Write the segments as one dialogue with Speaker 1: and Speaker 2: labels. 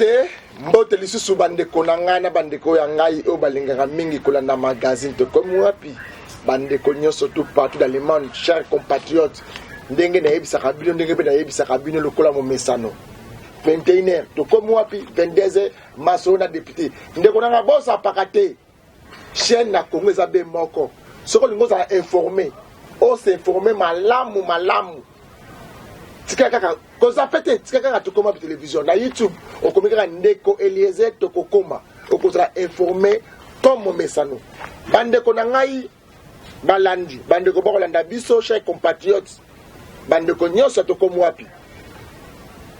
Speaker 1: Mbote, mbote lisusu bandeko na ngai na bandeko ya ngai oyo balingaka mingi kolanda magazine Tokomi Wapi. Bandeko nyonso tout partout dans le monde, chers compatriotes, ndenge nayebisaka bino, ndenge mpe nayebisaka bino lokola momesano, 21h Tokomi Wapi, 22h masolo na député. Ndeko na ngai, bosapaka te, chaîne na Congo eza be moko. Soki olingi ozala informé, os'informe malamu malamu, tika kaka kozape te, tika kaka Tokoma Télévision na YouTube. Okomi kaka Ndeko Eliezer, tokokoma, okozala informé comme momesano. Bandeko na ngai balandi, bandeko bakolanda biso, chers compatriotes, bandeko nyonso, Tokomi Wapi,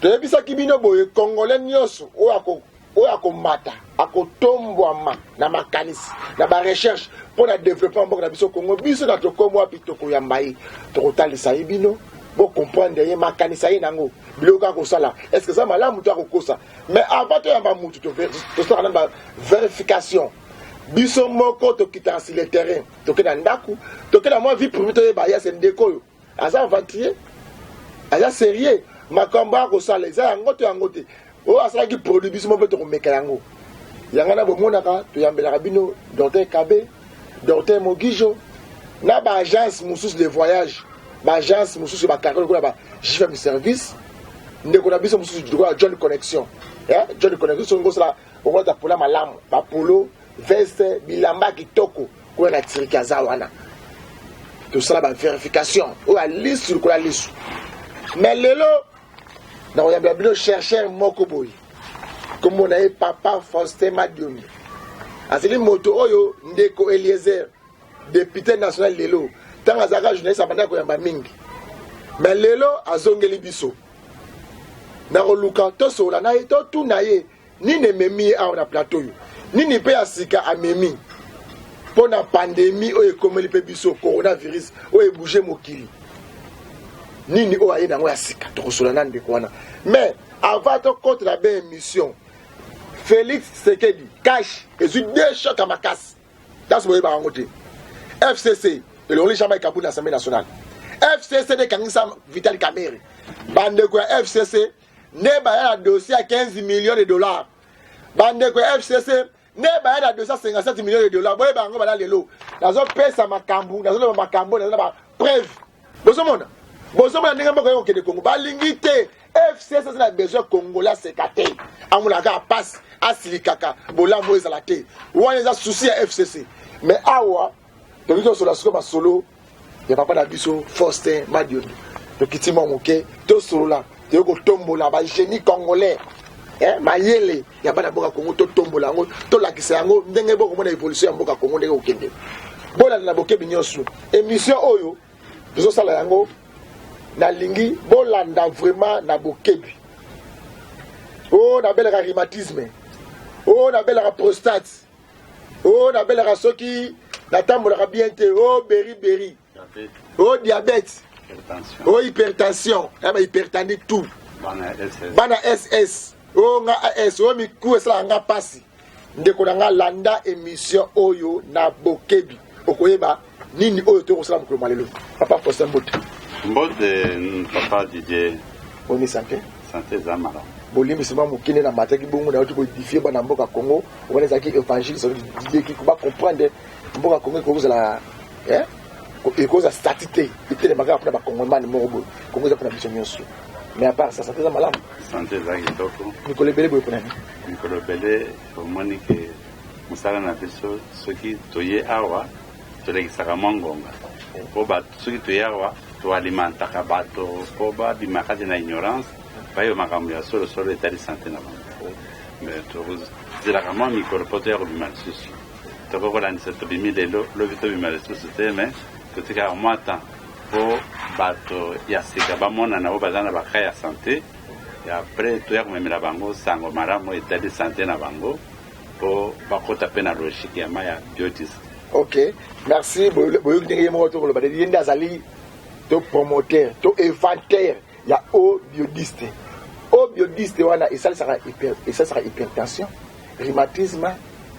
Speaker 1: toyebisaki bino boye: Congolais nyonso oyo akomata, akotombwama na makanisi, na barecherche mpo na développement mboka na biso Congo, biso na Tokomi Wapi tokoyamba ye, tokotalisa ye bino, bocomprendre ye, makanisa ye nango, biloko akosala, est ce que eza malamu to akokosa. Mais avant toyamba mutu, tosalaka nano bavérification biso moko. Tokitaka sur le terrain, toke na ndako, toke na mwa vie privée, toyeba yase ndeko oyo aza aventurier, aza sérieux, makambo akosala eza yango to yango te. Oyo asalaki produit, biso mo mpe tokomeka yango. Yango na bomonaka toyambelaka bino docteur Kabe, docteur Mogijo na baagence mosusu de voyage, baagence mosusu bacarrière lokola ba JFM Service, ndeko na biso mosusu lokola John Connexion, John Connexion. Soki osala, okolata pola malamu, bapolo, veste, bilamba kitoko kuna na Turki, aza wana. Tosala bavérification oyo alisu lokola lisu. Mais lelo nakoyambela bino chercheur moko boye, kombo na ye Papa Faustin Madiomi. Azali moto oyo ndeko Eliezer, député national, lelo ntango azalaka journaliste, abandaki koyamba mingi. Mais lelo azongeli biso na koluka tosolola na ye, totuna ye nini ememi ye awa na plateau oyo, nini mpe ya sika amemi mpo na pandémie oyo ekomeli mpe biso, coronavirus oyo ebouge mokili, nini oyo aye nango ya sika. Tokosola na ndeko wana. Mais avant tokotela be émission, Félix Tshisekedi cash ezwi deux choc ya makasi. Tasi boyebaka yango te, FCC elongoli Jean-Marc Kabund na Assemblée nationale, FCC nde ekangisa Vital Kamerhe. Bandeko ya FCC nde baya na dossier ya 15 millions de dollars, bandeko ya FCC nde baya na dossier ya 57 millions de dollars. Boyeba yango bana. Lelo nazopesa makambo, nazoloba makambo, naza na bapreuve. Bozomona, bozomona ndenge mboka ye kokende. Kongo balingi te. FCC eza na besoin Congolais aseka te, amonaka pasi, asilikaka, bolamu ezala te. Wana eza souci ya FCC. Mais awa tolingi tosola sikoyo masolo ya papa na biso Faustin Madiondo. Tokiti mwa moke, tosolola, toyei kotombola bagénie congolais, mayele ya bana mboka Kongo, totombola yango, tolakisa yango ndenge bokomona évolution ya mboka Kongo ndenge kokende. Bolanda na bokebi nyonso émission oyo tozosala yango. Nalingi bolanda vraiment na bokebi. Oyo nabelaka rhumatisme, oyo nabelaka prostate, oyo nabelaka soki natambolaka bien te, oyo beri beri, oyo diabète, oyo hypertension, ya bahypertendu, tout bana SS, oyo nga AS, oyo miku esalaka nga mpasi. Ndeko na nga, landa émission oyo na bokebi, okoyeba nini oyo tokosala mokolo mwa lelo. Papa Faustin, mbote.
Speaker 2: Mbote, papa Didier.
Speaker 1: Boni santé?
Speaker 2: Santé eza malamu.
Speaker 1: Bolimbisi mwa mokende na mataki bongo, nauti koédifier bana mboka Congo. Wana ezalaki évangile Didier Kiko, bacomprendre mboka Congo ekozala, ekozala statut te, etelema kaka mpona bakongomani moko boye. Congo eza mpona biso nyonso. Mais à part ça, santé eza malamu?
Speaker 2: Santé eza kitoko.
Speaker 1: Mikolo ebele boye, mpona nini?
Speaker 2: Mikolo ebele, omoni ke mosala na biso, soki toye awa, tolekisaka mwa ngonga mpo bato. Soki toye awa, toalimentaka bato mpo babima kati na ignorance, bayeba makambo ya solosolo etali santé na bango. Mais tozelaka mwa mikolo mpo toya kobima lisusu. Tokoki kolandisa, tobimi lelo, lobi tobima lisusu te, mais totikaka mwa temps mpo bato ya sika bamonana, oyo baza na bacas ya santé ya après, toya komemela bango sango malamu etali santé na bango mpo bakota mpe na logique ya mai ya biodisque.
Speaker 1: Ok, merci. Boyoki ndenge ye moko tokoloba. Ye nde azali to promoteur to inventeur ya eau biodiste. Eau biodiste wana esalisaka hypertension, rhumatisme,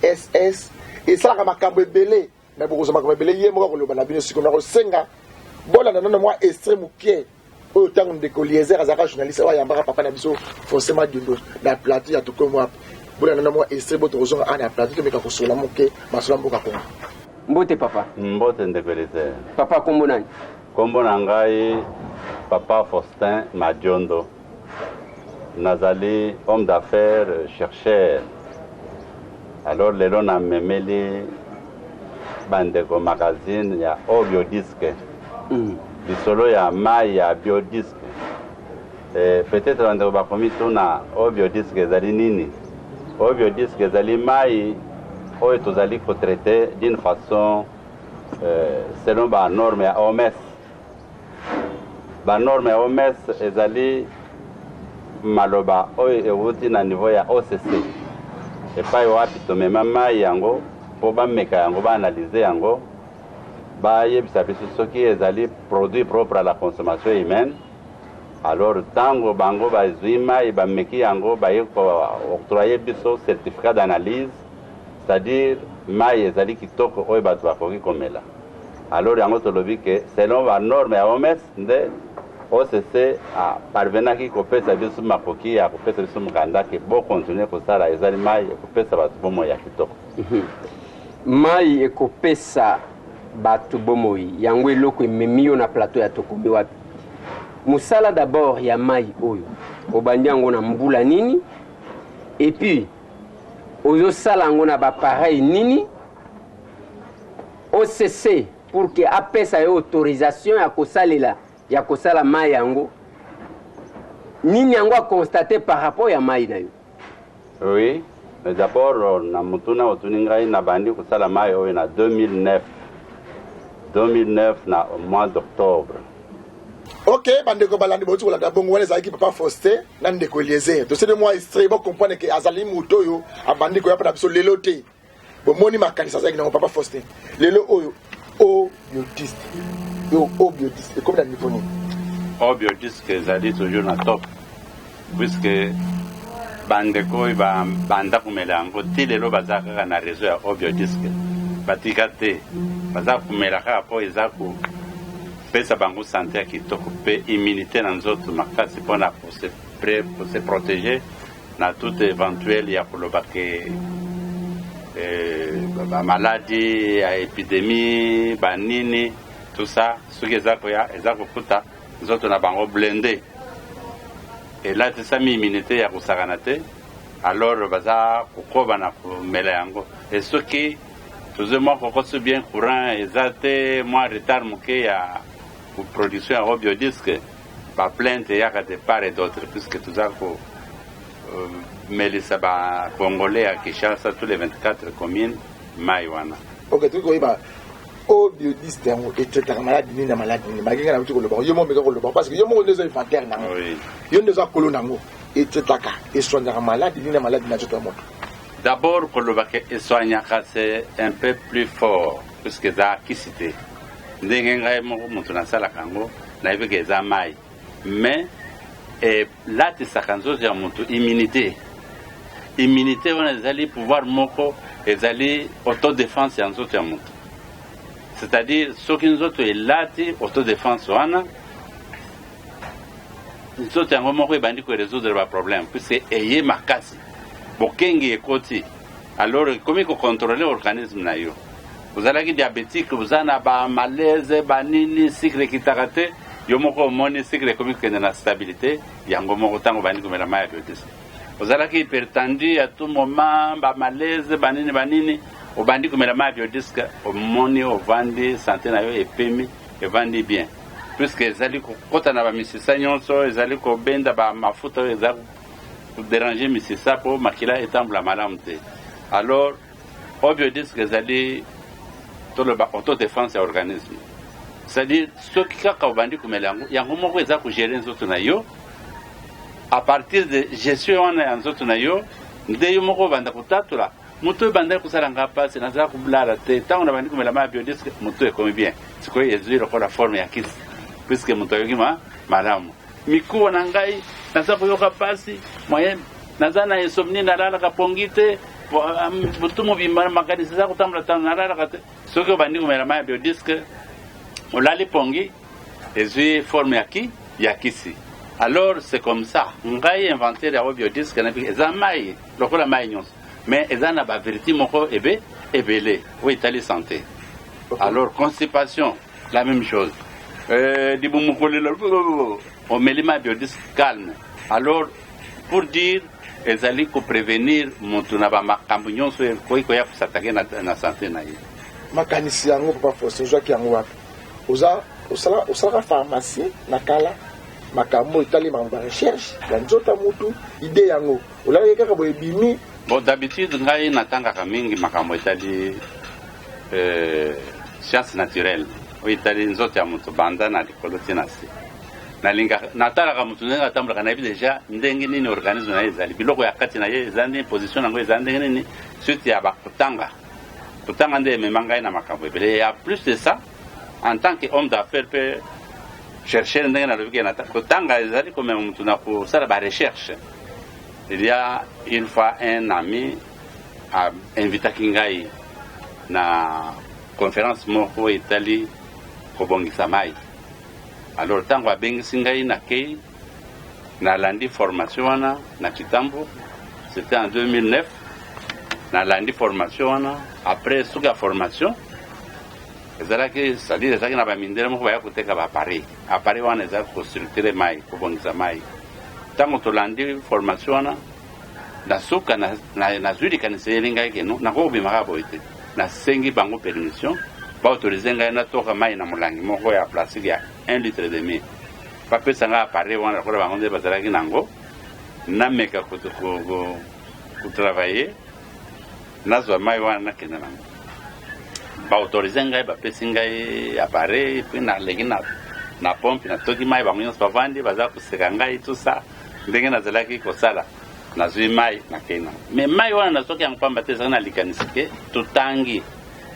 Speaker 1: SS, esalaka makambo ebele. Me bokozwa makambo ebele, ye moko akoloba na bino. Sikoyo nakosenga bolanda nano mwa extrait moke. Oyo ntango ndeko Eliezer azalaka journaliste oyo ayambaka papa na biso Faustin Madiondo na plateau ya Tokomi Wapi. Bolanda na mwa extrait bo tokozonga awa na plateau tomeka kosolola moke masolo ya mboka Congo.
Speaker 3: Mbote papa.
Speaker 2: Mbote ndeko Eliezer.
Speaker 3: Papa kombo nani?
Speaker 2: Kombo na ngai papa Faustin Madiondo. Nazali homme d'affaires chercheur. Alors lelo namemeli bandeko magazine ya O Biodisque. Lisolo ya mai ya biodisque. Eh, peut-être bandeko bakomi tuna O Biodisque ezali nini? O Biodisque ezali mai oyo tozali kotraite d'une façon selon ba norme ya OMS. Ba norme ya OMS ezali maloba oyo ewuti na niveau ya OCC, epai wapi tomema mai yango mpo bameka yango, baanalyse yango, bayebisa biso soki ezali produit propre à la consommation humaine. Alors ntango bango bazwi mai, bameki yango, baye kooctroyer biso certificat d'analyse, c'est-à-dire mai ezali kitoko oyo bato bakoki komela. Alors yango tolobi ke selon ba norme ya OMS nde OCC aparvenaki kopesa biso makoki ya kopesa biso mokanda ke bokontinue kosala, ezali mai ekopesa bato bomoi ya kitoko.
Speaker 3: Mai ekopesa bato bomoi, yango eloko ememi yo na plateau ya Tokomi Wapi. Mosala d'abord ya mai oyo obandi yango na mbula nini, et puis ozosala yango na bapareil nini? OCC pour que apesa yo autorisation ya kosalela, ya kosala mai yango nini, yango aconstate par rapport ya mai na yo?
Speaker 2: Oui, mais d'abord na motuna otuni ngai, nabandi kosala mai oyo na 2009, 2009 na mois d'octobre.
Speaker 1: Ok, bandeko balandi, bauti kolanda bongo wana ezalaki papa Faustin na ndeko Eliezer. Tosali mwa extrait, bocomprendre ke azali moto oyo abandi koya mpo na biso lelo te. Bomoni makanisi azalaki nango papa Faustin. Lelo oyo O Biodisque, yo O Biodisque ekomi na niveau nini?
Speaker 2: O Biodisque ezali toujours na top, puisque bandeko oyo banda komela yango ti lelo baza kaka na réseau ya O Biodisque, batika te, baza komela kaka mpo eza kopesa bango santé ya kitoko mpe immunité na nzoto makasi mpona kose protéger na toute éventuelle ya koloba ke bamaladi ya épidémie banini, tout ça, soki eza koya, eza kokuta nzoto na bango blindé, elatisami immunité ya kosakana te. Alors baza kokoba na komela yango. E soki tozwi mwa kokoso, bien courant eza te, mwa retard moke ya production ya Biodisque, baplainte eyaka de part et d'autre, puisque toza komelisa bacongolais ya Kinshasa, tous les 24 communes, mai wana.
Speaker 1: Ok, toki koyeba O Biodisque yango etraitaka maladi nini na maladi nini? Makenga nauti koloba, yo moko meka koloba, parce que yo moko nde eza inventaire nango. Yo nde oza kolo nango. Etraitaka, esoignaka maladi nini na maladi na nzoto ya moto?
Speaker 2: D'abord, koloba ke esoignaka, c'est un peu plus fort, puisque eza kisi te. Ndenge ngai moko moto nasalaka yango, nayebi ke eza mai, mais elatisaka nzoto ya moto immunité. Immunité wana ezali pouvoir moko, ezali autodéfense ya nzoto ya moto, c'est-à-dire soki nzoto elati autodéfense wana, nzoto yango moko ebandi korésoudre baproblème, puisque eye makasi, bokengi ekoti. Alors ekomi kocontrôle organisme na yo. Ozalaki diabétique, oza na bamalaise banini, sucre ekitaka te, yo moko omoni sucre ekomi kokende na stabilité yango moko ntango obandi komela mai ya Biodisque. Ozalaki hypertendu, à tout moment bamalaise banini banini, obandi komela mai ya Biodisque, omoni ovandi, santé na yo epemi, evandi bien, puisque ezali kokɔta na bamisisa nyonso, ezali kobenda bamafuta oyo eza kodéranger misisa mpo makila etambola malamu te. Alors O Biodisque ezali, toloba, autodéfense ya organisme, c'est-à-dire soki kaka obandi komela yango, yango moko eza kogérer nzoto na yo. À partir de gestion wana ya nzoto na yo, nde yo moko obanda kotatola: moto oyo ebandaki kosala nga mpasi, nazala kolala te, ntango nabandi komela mai ya Biodisque, moto ekomi bien. Sikoyo ezwi lokola forme ya kisi, puisque moto ayoki ma malamu. Mikuwa na ngai, naza koyoka mpasi moyen, naza na insomnie, nalalaka pongi te butu mobimba, makanisi eza kotambola ntango nalalaka te. Soki obandi komela mai ya Biodisque, olali pongi, ezwi forme ya ki ya kisi. Alors c'est comme ça ngai inventeur ya biodisque na eza mai lokola mai nyonso, mais eza na bavertu moko ebe ebele oyo etali santé. Alors constipation, la même chose, libumu kolela, omeli mai biodisque, calme. Alors pour dire, ezali koprévenir motu na bamakambo nyonso ekoki koya kos'attaquer na santé na ye.
Speaker 1: Makanisi yango, papa Faustin, ozwaki yango wapi? Oza osalaka pharmacie na kala, makambo etali makambo barecherche ya nzoto ya mutu, idée yango olalaki kaka boye, ebimi?
Speaker 2: Bon, d'habitude ngai natangaka mingi makambo etali science naturelle, oyo etali nzoto ya moto banda na likolo ti na se. Nalingaka natalaka moto ndenge atambolaka, nayebi déjà ndenge nini organisme na ye ezali, biloko ya kati na ye eza ndenge, position yango eza ndenge nini. Suite ya bakotanga kotanga nde emema ngai na makambo ebele. Ya plus de ça, en tant que homme d'affaires mpe chercheur, ndenge nalobi ke kotanga ezali komema motu na kosala barecherche. Il y a une fois, un ami invitaki ngai na conférence moko etali kobongisa mai. Alors ntango abengisi ngai, nakei, nalandi formation wana na Kitambo, c'était en 2009. Nalandi formation wana. Après suki ya formation ezalaki, c'est-à-dire ezalaki na bamindele moko baya koteka baappareil. Appareil wana ezalaki kostructurer mai, kobongisa mai. Ntango tolandi formation wana, na suka nazwi likanisi eyeli ngai ke non, nakoki kobimaka boye te. Nasengi bango permission, baautoriser ngai natoka mai na molangi moko ya plastique ya 1 litre demi. Bapesa ngai appareil wana lokola bango nde bazalaki nango, nameka kotravailler, nazwa mai wana, nakende nango. Baautoriser ngai, bapesi ngai appareil, puis naleki na pompe, natoki mai. Bango nyonso bavandi, baza koseka ngai, tout ça, ndenge nazalaki kosala. Nazwi mai, nakei nango. Mais mai wana nazwaki yango pamba te, ezalaki na likanisi ke totangi,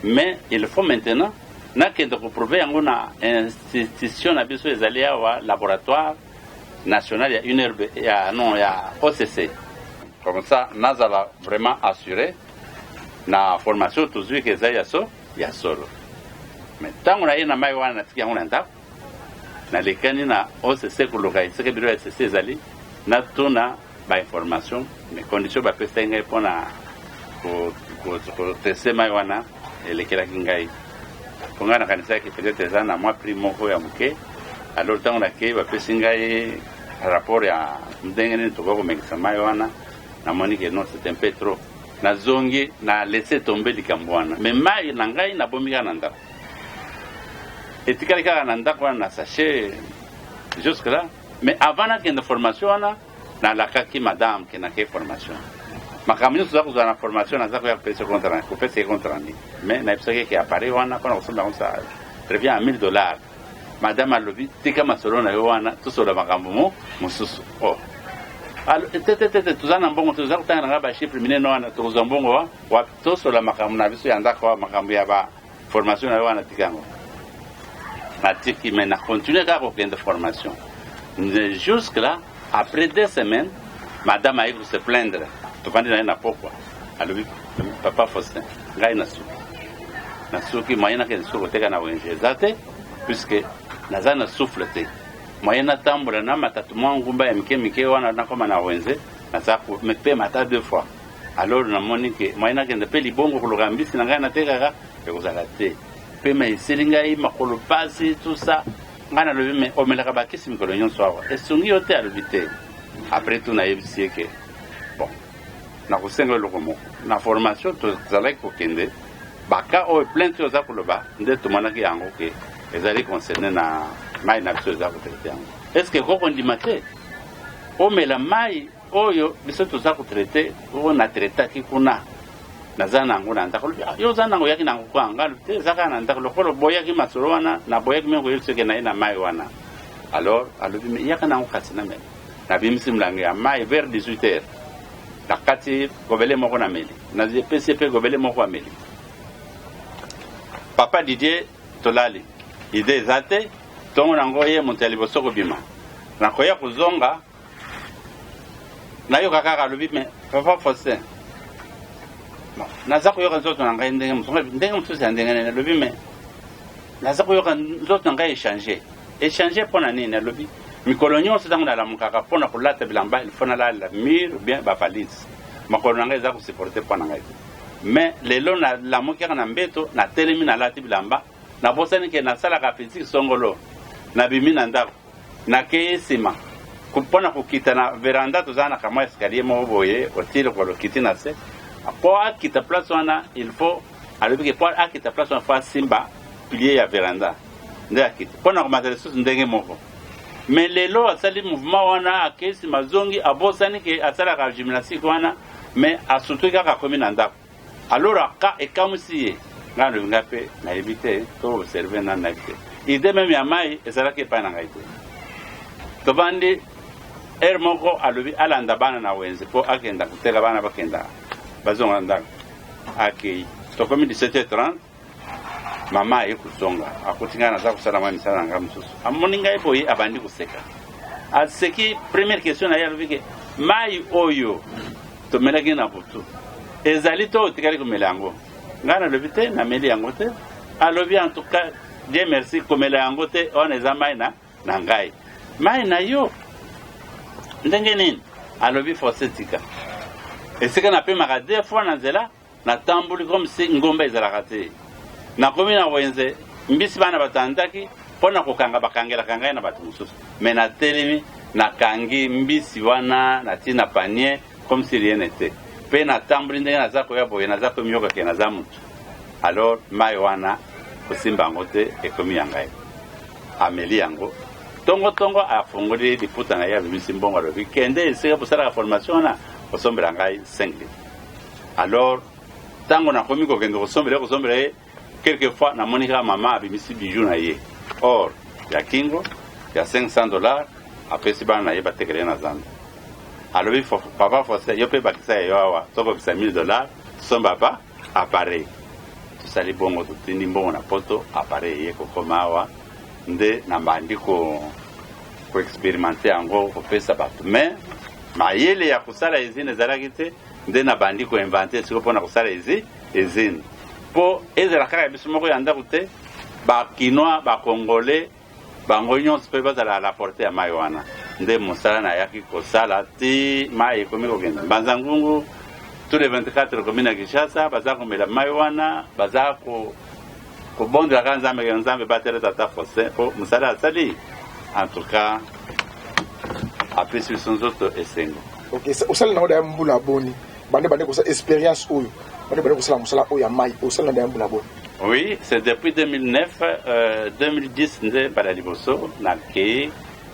Speaker 2: mais il faut maintenant nakende koprouver yango na institution na biso ezali awa, laboratoire national ya UNRB, ya non, ya OCC. Comme ça nazala vraiment assuré na formation tozwi ke eza ya solo. Mais ntango naye na mai wana, natiki yango na ndako, nalekani na OCC koluka esika bureau ya OCC ezali, natuna bainformation. Mais condition bapesaki ngai mpona kotester mai wana elekelaki ngai, mpo ngai nakanisaki peut-être eza na mwa prix moko ya moke. Alors ntango nakei, bapesi ngai rapport ya ndenge nini tokoki komekisa mai wana, namoni ke non, c'est un peu trop. Nazongi, na laisse tomber likambo wana. Mais mai na ngai nabombi kaka na ndako, etikali kaka na ndako wana na sachet jusque là. Mais avant nakende formation wana, nalakaki madame ke nakei formation, makambo nyonso oza kozwa na formation, naza koya kopesa compte, kopesa ye compte rendu. Mais nayebisaki ke appareil wana, mpona kosomba yango, ça revient à 1000 dollars. Madame alobi: "Tika masolo na yo wana, tosola makambo mo mosusu." Oh, te te te te, toza na mbongo, toza kotanga na ngai bachiffre minene wana, tokozwa mbongo wa wapi? Tosola makambo na biso ya ndako wa, makambo ya baformation na yo wana, tika yango. Natiki, mais na continue kaka kokende formation jusque là. Après 2 semaines, madame ayi kose plaindre. Tofandi na ye na pokwa, alobi: "Papa Faustin, ngai nasuki, nasuki. Moyen nakende soki koteka na wenze eza te, puisque naza na souffle te. Moyen natambola na matatu mwa ngumba ya mike mike wana, nakoma na wenze, naza mpe mata deux fois. Alors namoni ke moyen nakende mpe libongo koluka mbisi na ngai natekaka ekozala te. Pema eseli ngai, makolo pasi, tout ça." Ngai nalobi: "Me omelaka bakisi mikolo nyonso awa, esungi yo te?" Alobi: "Te." Après tout, nayebisi ye ke bon, nakosenga eloko moko. Na formation tozalaki kokende, baka oyo plainte oyo oza koloba nde tomonaki yango ke ezali concerné na mai na biso eza kotraiter yango. Est ce que kokondima te omela mai oyo biso toza kotraiter, oyo natraitaki kuna? Naza nango na ndako." Alobi: "Yo oza nango, oyaki nango kwa?" Nga alobi: "Te, eza kaka na ndako. Lokola boyaki masolo wana, naboyaki me koyebi soki naye na mai wana." Alors alobi: "Me yaka nango kasi namela." Nabimisi molangi ya mai vers 18 heures, nakati gobelet moko, nameli, napesi ye mpe gobelet moko, ameli. Papa Didier, tolali, idée eza te. Ntongo nango, ye moto ya liboso kobima. Nakoya kozonga, nayoka kaka alobi: "Me papa Faustin, naza koyoka nzoto na ngai ndenge mosusu." "Ndenge mosusu ya ndenge nini?" Alobi: "Me naza koyoka nzoto na ngai echanger." "Echanger mpo na nini?" Alobi: Mikolo nyonso ntango nalamukaka mpo na kolata bilamba, il faut nalala mur ou bien bavalise. Makolo na ngai eza kosupporte mpo na ngai te. Mais lelo nalamuki kaka na mbeto, natelemi, nalati bilamba, nabosani ke nasalaka physique songolo, nabimi na ndako, nakei nsima mpo na kokita na veranda. Toza na kamwa escalier moko boye, otii lokolo, okiti na se. Mpo akita place wana, il faut, alobi ke mpo akita place wana, faut asimba pilier ya veranda nde akita. Mpo na komata lisusu, ndenge moko. Mais lelo asali mouvement wana, akei nsima, azongi, abosani ke asalaka gymnastique wana, mais asutuki kaka, akomi na ndako. Alors aka ekamwisi ye. Ngai alobi, ngai mpe nayebi te, to observe nani, nayebi te. Idée même ya mai ezalaki epai na ngai te. Tovandi heure moko, alobi alanda bana na wenze mpo akenda koteka, bana bakenda, bazonga ndako. Akei, tokomi 17h30, mama aye kozonga, akuti ngai naza kosala mwa misala na ngai mosusu. Amoni ngai boye, abandi koseka, aseki. Première question na ye, alobi ke mai oyo tomelaki na butu ezali to otikali komela yango? Ngai nalobi te, nameli yango te. Alobi, en tout cas, Dieu merci, komela yango te, wana eza mai na ngai. Mai na yo ndenge nini? Alobi, force tika esika napemaka deux fois na nzela, natamboli comme si ngomba ezalaka te. Nakomi na wenze, mbisi bana batandaki mpo na kokanga, bakangelaka ngai na bato mosusu, mais natelemi, nakangi mbisi wana, natii na panier comme si rien n'était, mpe natamboli. Ndenge naza koya boye, naza komiyoka ke naza motu. Alors mai wana, kosimba yango te, ekomi ya ngai. Ameli yango tongotongo, afungoli liputa na ye, abimisi mbongo, alobi, kende esika bosalaka formation wana, kosombela ngai 5 litre. Alors ntango nakomi kokende kosombela ye, kosombela ye, quelquefois namoni kaka mama abimisi bijou na ye, or ya kingo ya 500 $, apesi bana na ye batekela ye na zando. Alobi, papa Faustin, yo mpe bakisa ya yo awa, tokokisa 1000 $, tosomba ba appareil. Tosali bongo, totindi mbongo na Poto, appareil eye kokoma awa, nde nabandi koexpérimenter yango, kopesa bato. Mais mayele ya kosala usine ezalaki te, nde nabandi koinventer sikoyo mpona kosala usine, mpo ezala kaka ya biso moko ya ndako te, Bakinois, Bakongolais, bango nyonso mpe bazala à la portée ya mai wana. Nde mosala nayaki kosala ti mai ekomi kokende Mbanza Ngungu, tous les 24 commune ya Kinshasa baza komela mai wana, baza kobondela kaka Nzambe, ke Nzambe batela tata Faustin, mpo mosala asali, en tout cas apesi biso nzoto esengo.
Speaker 1: Ok, osali nango daya mbula boni? Bande kosala expérience oyo, bande kosala mosala oyo ya mai, osali na daya mbula boni?
Speaker 2: Oui, c'est depuis 2009, 2010 nde mbala liboso nakei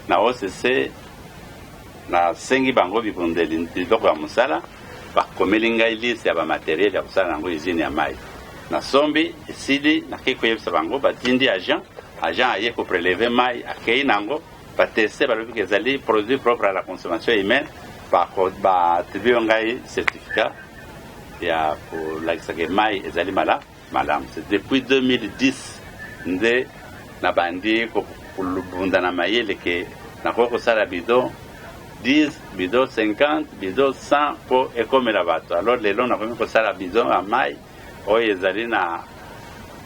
Speaker 2: na OCC, nasengi bango bibundeli, biloko ya mosala. Bakomeli ngai liste ya bamatériel ya kosala yango usine ya mai. Nasombi, esili, nakei koyebisa bango, batindi agent. Agent aye koprélever mai, akei nango, batester, balobi ke ezali produit propre à la consommation humaine. Baattribuer ngai certificat ya kolakisaka mai ezali malamu. C'est depuis 2010 nde nabandi kobunda na mayele ke nakoki kosala bidon 10, bidon 50, bidon 100 mpo ekomela bato. Alors lelo nakomi kosala bidon ya mai oyo ezali na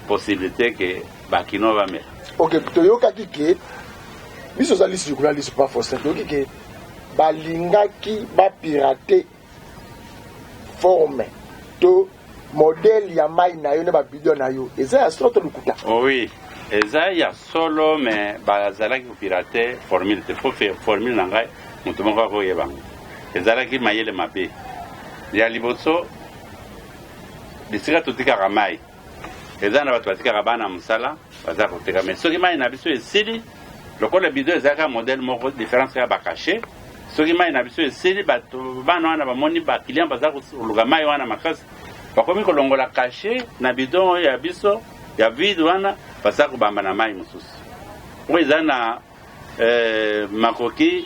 Speaker 2: possibilité ke Bakinois bamela.
Speaker 1: Ok, toyokaki ke biso oza lisu likolo ya lisu. Pa Faustin, toyoki ke balingaki bapirater forme to modèle ya mai na yo na babidon na yo. Eza ya solo to lokuta?
Speaker 2: Oui, eza ya solo, mais bazalaki kopirater formule te, po formule na ngai moto moko akoyeba yango. Ezalaki mayele mabe. Ya liboso, bisika totikaka mai, eza na bato batikaka bana mosala, baza koteka. Mais soki mai na biso esili, lokola bidon ezalaka modèle moko, différence ya bacachet, soki mai na biso esili, bato bana wana bamoni baclient baza koluka mai wana makasi, bakomi kolongola cachet na bidon oyo ya biso ya vide wana, baza kobamba na mai mosusu oyo eza na makoki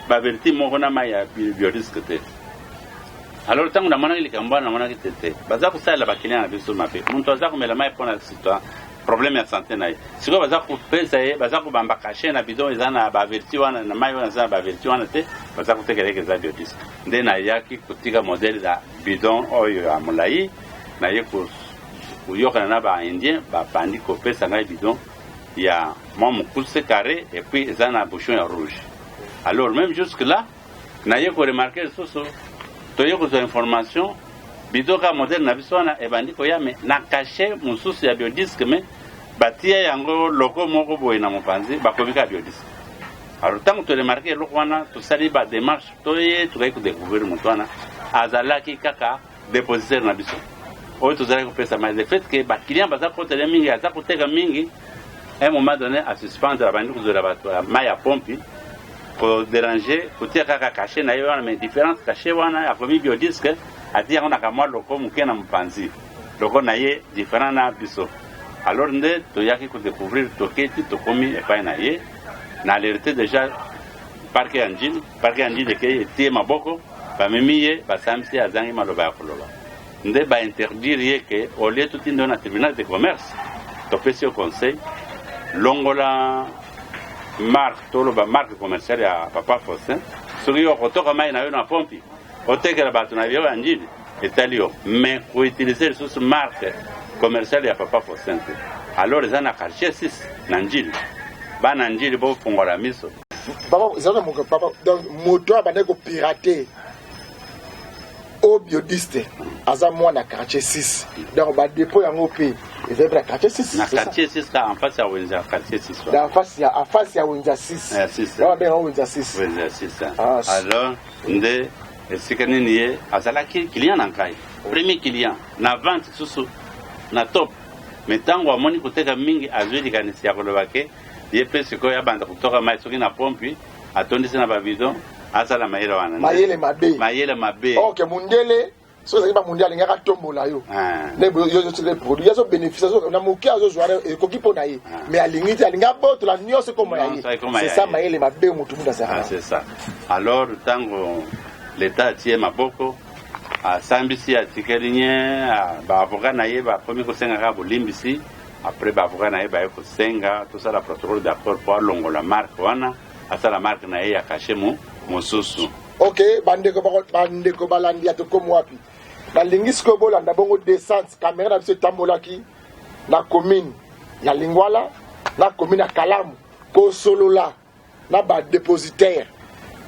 Speaker 2: bavertu moko na mai ya Biodisque te. Alors ntango namonaki likambo wana, namonaki te te, baza kosalela baclient na biso mabe. Moto aza komela mai mpona problème ya santé na ye, sikoyo baza kopesa ye, baza kobamba cachet na bidon eza na bavertu wana, na mai wana eza na bavertu wana te, baza kotekela eke eza Biodisque. Nde nayaki kotika modèle ya bidon oyo ya molai. Naye koyokana na Baindien, babandi kopesa ngai bidon ya mwa mokuse, carré, et puis eza na bouchon ya rouge. Alors même jusque là, naye ko remarquer lisusu, toye kozwa information bidon kaka modèle na biso wana ebandi koya mais na cachet mosusu ya biodisque, mais batia yango logo moko boye na mopanzi, bakomi kaka biodisque. Alors ntango toremarquer eloko wana, tosali ba démarche, toye tokaki kodécouvrir moto wana azalaki kaka dépositaire na biso oyo tozalaki kopesa. Mais le fait que baclient baza kotele mingi, aza koteka mingi, un moment donné asuspendre, abandi kozwela bato ya mai ya pompi, kodéranger, kotia kaka cachet na ye wana. Mais différence, cachet wana akomi biodisque, atia yango na kamwa logo moke na mopanzi, logo na ye différent na biso. Alors nde toyaki kodécouvrir, toketi, tokomi epai na ye na alerte déjà parquet ya Ndjili. Parquet ya Ndjili ekei, etie maboko, bamemi ye, basambisi ye, azangi maloba ya koloba. Nde bainterdire ye ke au lieu totinda yo na tribunal de commerce, topesi yo conseil: longola marque, toloba marque commerciale ya papa Faustin. Soki yo okotoka mai na yo na pompi, otekela bato na yo ya Ndjili, etali yo, mais koutiliser lisusu marque commerciale ya papa Faustin te. Alors eza na quartier 6 na Ndjili. Bana Ndjili, bofungola miso.
Speaker 1: Papa, eza na moto, papa. Donc moto abandaki kopirater oyo biodisque aza mwana quartier 6. Donc badépôt yango mpe ezali mpe na quartier 6?
Speaker 2: Na quartier 6, ka en face ya wenze ya quartier 6.
Speaker 1: Na face ya, en face ya wenze ya 6.
Speaker 2: Ya 6.
Speaker 1: Yango babenga wenze ya 6.
Speaker 2: Wenze ya 6.
Speaker 1: Ah,
Speaker 2: alors nde esika nini ye azalaki client na ngai, premier client na vente susu na top. Mais ntango amoni koteka mingi, azwi likanisi ya koloba ke ye mpe sikoyo abanda kotoka mai soki na pompi, atondisi na babidon, asala mayele wana.
Speaker 1: Mayele mabe.
Speaker 2: Mayele mabe.
Speaker 1: Ok, mundele soki ezalaki bamundele, alingaka atombola yo.
Speaker 2: Ah.
Speaker 1: Nde yo produit ye azobénéficie na moke, azozwa ekoki mpo na ye.
Speaker 2: Ah.
Speaker 1: Mais alingi te, alingi abotola nyonso ekoma ya ye.
Speaker 2: Nyonso ekoma
Speaker 1: C'est
Speaker 2: ya
Speaker 1: ça.
Speaker 2: ye.
Speaker 1: Mayele mabe motu mundu
Speaker 2: Ah,
Speaker 1: azalaka.
Speaker 2: c'est ça. Alors ntango l'État atie maboko, asambisi, atikeli nye, baavocat na ye bakomi kosenga kaka bolimbisi. Après baavocat na ye baye kosenga tosala protocole d'accord po alongola marque wana, asala marque na ye ya cachet mo mosusu.
Speaker 1: Ok, bandeko, bandeko balandi ya Tokomi Wapi, nalingi sikoyo bolanda bongo descente. Caméra na biso etambolaki na commune ya Lingwala, na commune ya Kalamu, kosolola na badépositaire,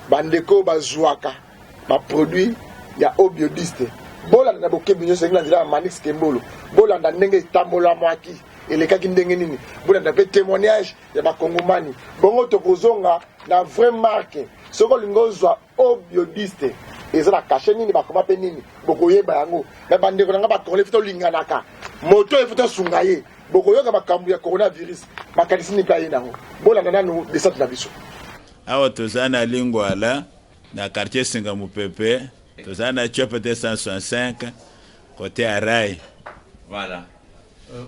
Speaker 1: bandeko oyo bazwaka baproduit ya obiodiste. Bolanda na bokebi nyonso elingi na nzela ya Manix Kembolo. Bolanda ndenge etambolamwaki, elekaki ndenge nini. Bolanda mpe témoignage ya bakongomani. Bongo tokozonga na vraie marque. Soki olingi ozwa obiodiste, eza na cachet nini, bakoma mpe nini, bokoyeba yango. Me bandeko na nga bakongole, fi tolinganaka, moto oyo fi tosunga ye. Bokoyoka makambo ya coronavirus, makanisi nini mpe aye nango. Bolanda nanu descente na biso.
Speaker 4: Awa toza na Lingwala, na quartier Singa Mopepe. Toza na Tiope 165, côté ya rail.
Speaker 2: Voilà,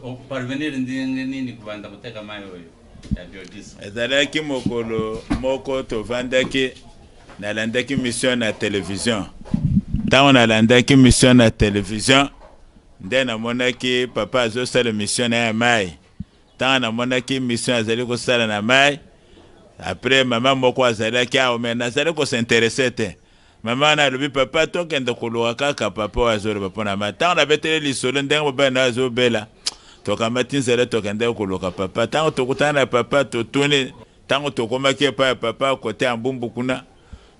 Speaker 2: oparvenir ndenge nini kobanda koteka mai oyo ya biodisque?
Speaker 4: Ezalaki mokolo moko tovandaki, nalandaki mission na télévision. Ntango nalandaki mission na télévision, nde namonaki papa azosala mission na ya mai. Ntango namonaki mission azali kosala na mai, après mama moko azalaki awa, me nazali kos'intéresser te. Mama wana alobi: "Papa, tokende koluka kaka papa oyo azoloba mpo na mai." Ntango nabeteli lisolo ndenge mobali na yo azobela, tokamati nzela, tokende koluka papa. Ntango tokutana na papa, totuni. Ntango tokomaki epai ya papa kote ya Mbumbu kuna,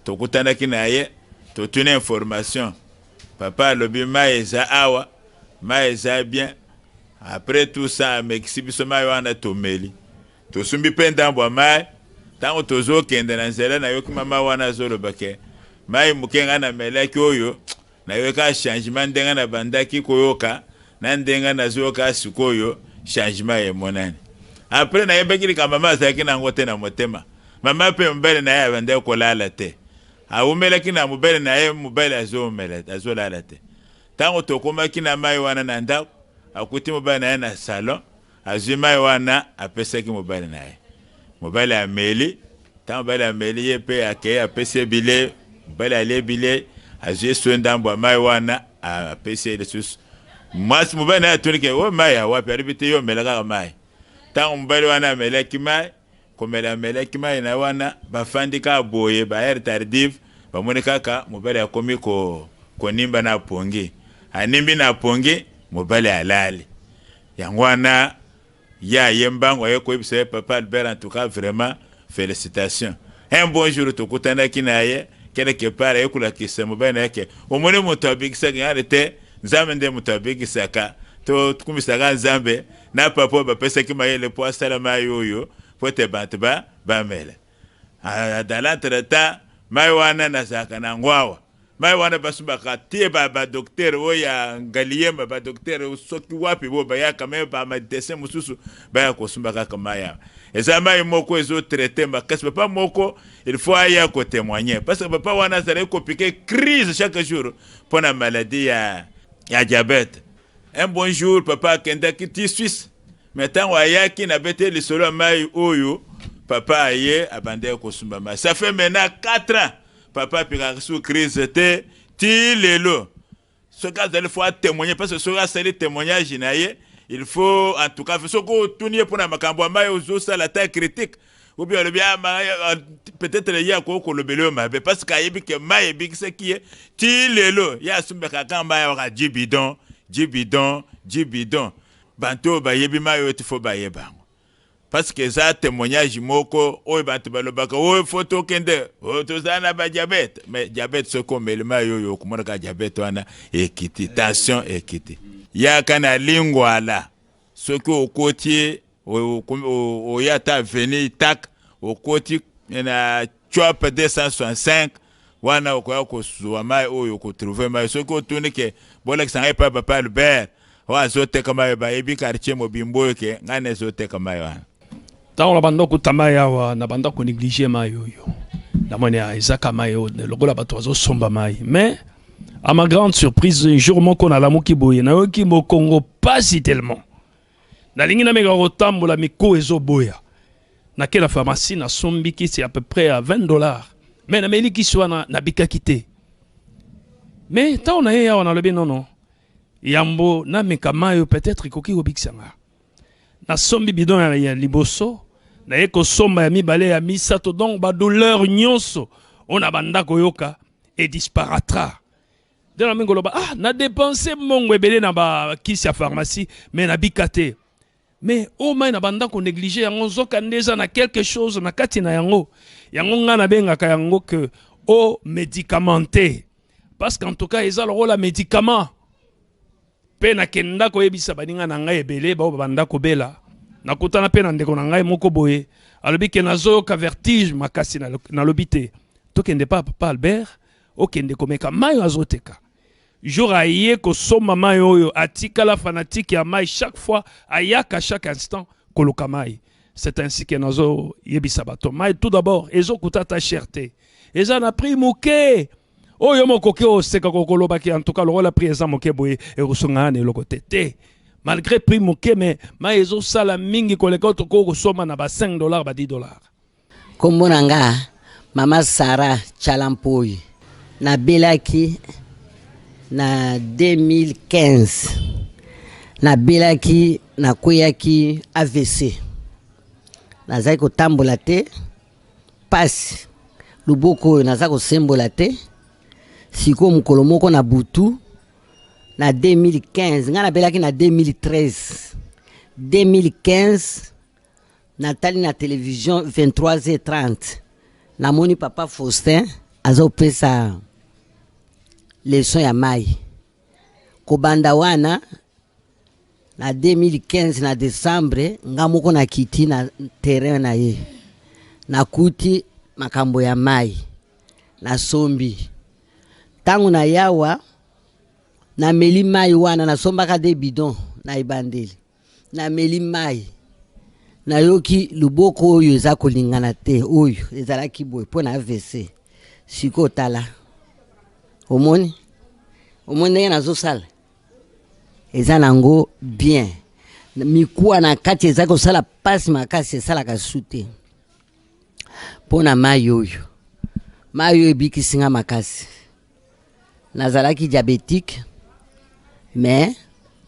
Speaker 4: tokutanaki na ye, totuni information. Papa alobi mai eza awa, mai eza bien. Après tout ça, amekisi biso mai wana, tomeli, tosumbi mpe ndambo ya mai. Ntango tozokende na nzela, nayoki mama wana azoloba ke mai moke ngai namelaki oyo, nayoka changement ndenge nabandaki koyoka na ndenge nazoyoka sikoyo, changement emonani. Après nayebaki likambo mama azalaki nango te na motema. Mama mpe mobali na ye abandaki kolala te, awumelaki na mobali na ye, mobali azomela, azolala te. Ntango tokomaki na mai wana na ndako, akuti mobali na ye na salon, azwi mai wana, apesaki mobali na ye. Mobali ameli. Ntango mobali ameli, ye mpe akei, apesi ye bilei. Mobali alie bilei, azwi so ndambo ya mai wana, apesi ye lisusu. Mwasi mobali na ye atuniki: "O mai ya wapi?" Alobi: "Te, yo omela kaka mai." Ntango mobali wana amelaki mai, komela, amelaki mai na wana, bafandi kaka boye, ba heure tardive, bamoni kaka mobali akomi konimba na pongi. Animbi na pongi, mobali alali. Yango wana ye aye mbango, aye koyebisa ye: "Papa Albert, en tout cas vraiment félicitation." Un bon jour tokutanaki na ye quelque part, aye kolakisa mobali na ye ke omoni moto abikisaki ngai te, Nzambe nde moto abikisaka. Tokumisaka Nzambe na papa oyo bapesaki mayele mpo asala mai oyo mpo ete bato bamela. Dans l'entretemps, mai wana nazalaka na yango awa. Mai wana basumbaka tie badocteur oyo ya Ngaliema, badocteur soki wapi oyo bayaka, me bamedecin mosusu baya kosumba kaka mai awa. Eza mai moko ezotraite makasi. Papa moko il faut aya kotémoigner, parce que papa wana azalaki kopiquer crise chaque jour mpo na maladie ya diabète. Un bon jour, papa akendaki ti Suisse, mais ntango ayaki, nabete lisolo ya mai oyo, papa aye, abandaki kosumba mai. Ça fait maintenant 4 ans, papa apikaka su crise te ti lelo. Soki azali, faut atémoigner, parce que soki asali témoignage na ye, il faut en tout cas, soki otuni ye mpona makambo ya mai, ozosala ata critique ou bien olobi peut-être ye akoki kolobela oyo mabe, parce que ayebi ke mai ebikisaki ye. Ti lelo ye asumbaka kaka mai awaka 10 bidon, 10 bidon, 10 bidon. Banto oyo bayebi mai oyo ti faut bayeba yango, parce que eza témoignage moko oyo bato balobaka oyo faut tokende oyo tozala na badiabète. Mais diabète, soki omeli mai oyo, okomonaka diabète wana ekiti, tension ekiti. Yaka na Lingwala, soki okoti, oya ata avenue tak, okoti na Chop 265 wana, okoya kozwa mai oyo, okotrouver mai. Soki otuni ke bolakisa ngai epai papa Albert oyo azoteka mai, bayebi quartier mobimba oyo ke ngai nazoteka mai wana.
Speaker 5: Ntango na banda okuta mai awa, na banda konégliger mai oyo, namoni ezaka mai oyo lokola bato bazosomba mai. Mais à ma grande surprise, jour moko nalamuki boye, nayoki mokongo pasi tellement, nalingi nameka kotambola, miko ezoboya. Nake na pharmacie, nasombi kisi à peu près à 20 dollars, mais nameli kisi wana, nabikaki te. Mais ntango na ye awa, nalobi nono, yambo nameka mai oyo, peut-être ekoki kobikisa nga. Nasombi bidon ya liboso, naye kosomba ya mibale, ya misato. Donc badouleur nyonso oyo na banda koyoka edisparaîtra. Nde na mingi koloba, ah, na dépense mbongo ebele na bakisi ya pharmacie, mais nabika te. Mais oyo mai na banda konégliger yango, nzoka nde eza na quelque chose na kati na yango. Yango ngai nabengaka yango ke eau médicamenté, parce qu'en tout cas eza lokola médicament. Mpe nakenda koyebisa baninga na ngai ebele bao babanda kobela. Nakutana mpe na ndeko na ngai moko boye, alobi ke nazoyoka vertige makasi. Nalobi te, tokende pa papa Albert, okende komeka mai oyo azoteka. Jour aye kosomba mai oyo, atikala fanatique ya mai. Chaque fois ayaka, chaque instant koluka mai. C'est ainsi ke nazoyebisa bato, mai tout d'abord ezokuta ata cher te, eza na prix moke oyo mokoki oseka kokolobaki. En tout cas, lokola prix eza moke boye, ekosonga na eloko te te. Malgré prix moke, mais mai ezosala mingi koleka oyo tokoki kosomba na ba 5 dollars, ba 10 dollars.
Speaker 6: Nkombo na nga mama Sara Chalampoi. Nabelaki na 2015, nabelaki, nakweyaki AVC, nazali kotambola te, pasi loboko oyo naza kosembola te. Sikoyo mokolo moko na butu na 2015, ngai nabelaki na 2013, 2015, natali na télévision 23h30, namoni papa Faustin azopesa leçon ya mai. Kobanda wana na 2015 na décembre, nga moko nakiti na terrain na ye, nakuti makambo ya mai, nasombi. Ntango na yawa, nameli mai wana, nasombaka deux bidon na ebandeli. Nameli mai, nayoki loboko oyo eza kolingana te, oyo ezalaki boye mpo na AVC. Sikoyo tala, omoni, omoni ndenge nazosala, eza nango bien. Mikuwa na kati eza kosala mpasi makasi, esalaka su te mpo na mai oyo. Mai oyo ebikisi nga makasi. Nazalaki diabétique, mais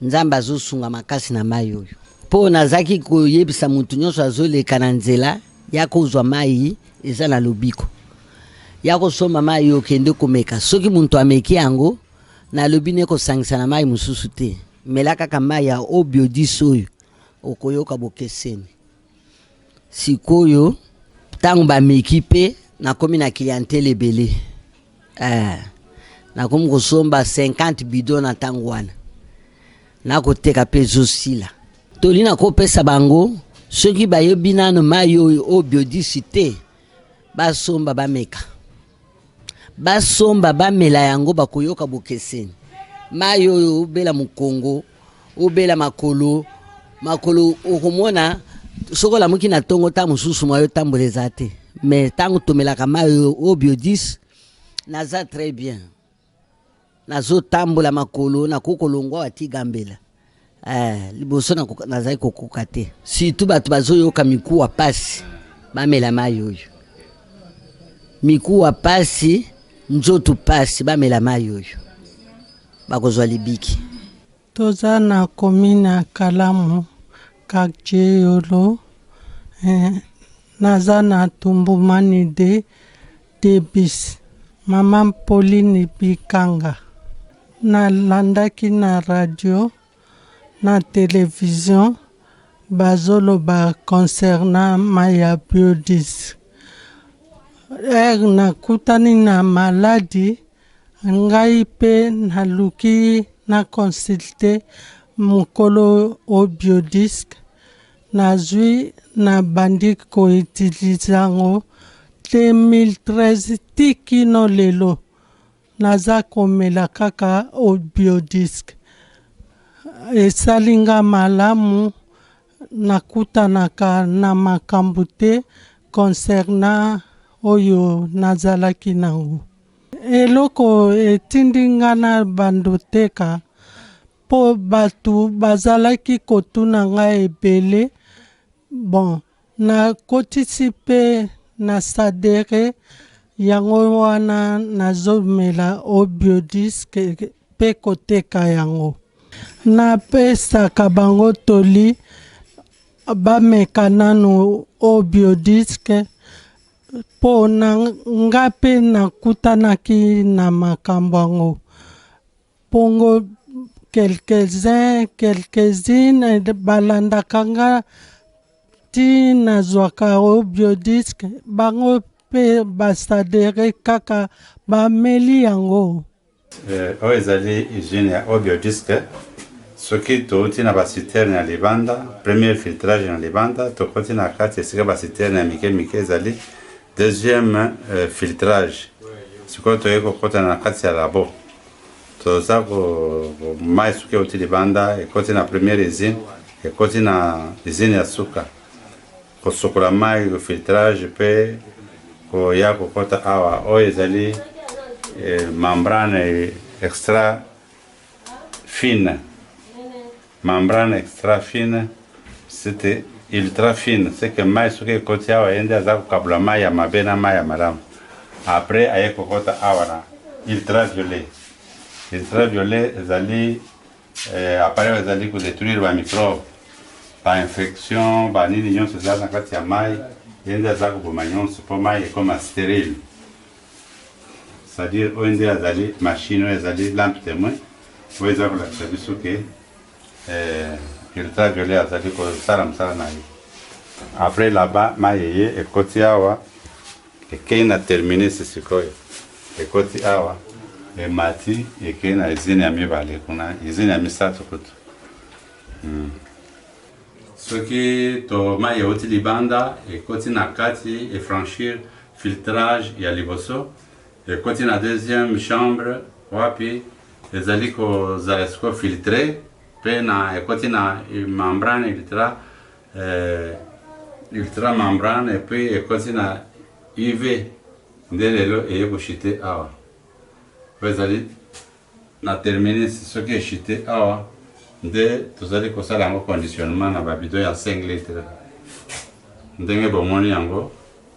Speaker 6: Nzambe azosunga makasi na mai oyo, mpo nazalaki koyebisa motu nyonso azoleka na nzela ya kozwa mai, eza na lobiko ya kosomba mai oyo, okende komeka. Soki moto ameki yango, nalobi ne kosangisa na mai mosusu te, mela kaka mai ya eau Biodis oyo, okoyoka bokeseni. Sikoyo ntango bameki mpe Nakomi na clientèle ebele. Eh, nakomi kosomba 50 bidon na ntango wana. Nakoteka mpe ezosila. Toli nakopesa bango soki bayebi nano mai oyo oyo biodisi te, basomba bameka. Basomba bamela yango bakoyoka bokeseni. Mai oyo obela mokongo, obela makolo, makolo okomona soki olamuki na ntongo ntango mosusu mwa yo otambola eza te. Mais ntango tomelaka mai oyo oyo biodis, naza très bien. Nazotambola makolo nakoki kolongwa awa ti Gambela. Eh, liboso nazali kokoka te. Surtout bato bazoyoka mikuwa pasi, bamela mai oyo. Mikuwa pasi, nzoto pasi, bamela mai oyo. Bakozwa libiki.
Speaker 7: Toza na commune ya Kalamu, quartier Yolo. Eh, naza na Tumbumani de Debis. Mama Pauline Bikanga. Nalandaki na radio na television bazoloba concernant mai ya biodis. Heure nakutani na maladi ngai pe naluki na consulte mokolo o biodisc nazwi nabandi ko utiliser yango 2013 ti kino lelo naza komela kaka o biodisc esali nga malamu nakutanaka na makambo te concernant oyo nazalaki nango. Eloko etindi nga na bando teka po batu bazalaki kotuna nga ebele bon nakotisi pe na sadere yango wana nazomela o biodisc pe koteka yango. Napesaka bango toli bameka nanu o biodisc po na nga pe nakutanaki na makambo yango. Pongo quelques-uns, quelques-unes balandaka nga ti nazwaka o biodisc bango pe basadere kaka bameli yango.
Speaker 2: Eh, oyo ezali usine ya eau biodisc. Soki touti na baciterne ya libanda, premier filtrage na libanda, tokoti na kati esika baciterne ya mike mike ezali, deuxième euh, filtrage. Sikoyo toyei kokota na kati ya labo, toza ko mai soki euti libanda ekoti na première usine, ekoti na usine ya suka kosokola mai filtrage mpe koya kokota awa. Oyo ezali eh, membrane extra fine, membrane extra fine, c'était ultra fine, c'est que mai soki ekoti awa ye nde aza kokabola mai ya mabe na mai ya malamu. Après aye kokota awa na ultraviolet. Ultraviolet ezali eh, appareil ezali kodetruire ba microbe, ba infection, ba nini nyonso eza na kati ya mai, ye nde aza koboma nyonso mpo mai ekoma sterile. C'est-à-dire oyo nde azali machine oyo ezali lampe témoin oyo eza kolakisa biso ke eh, ultraviolet azali kosala mosala na ye. Après là-bas mai eye ekoti awa ekei na terminus sikoyo ekoti awa emati ekei na usine ya mibale kuna usine ya misato kutu hmm. Soki to mai euti libanda ekoti na kati efranchir filtrage ya liboso ekoti na deuxième chambre wapi ezali kozala sikoyo filtre mpe na ekoti na membrane ultra eh, ultra membrane et puis ekoti na UV nde lelo eye kochite awa oyo ezali na terminus. Soki echite awa nde tozali kosala yango conditionnement na babido ya 5 litre ndenge bomoni yango,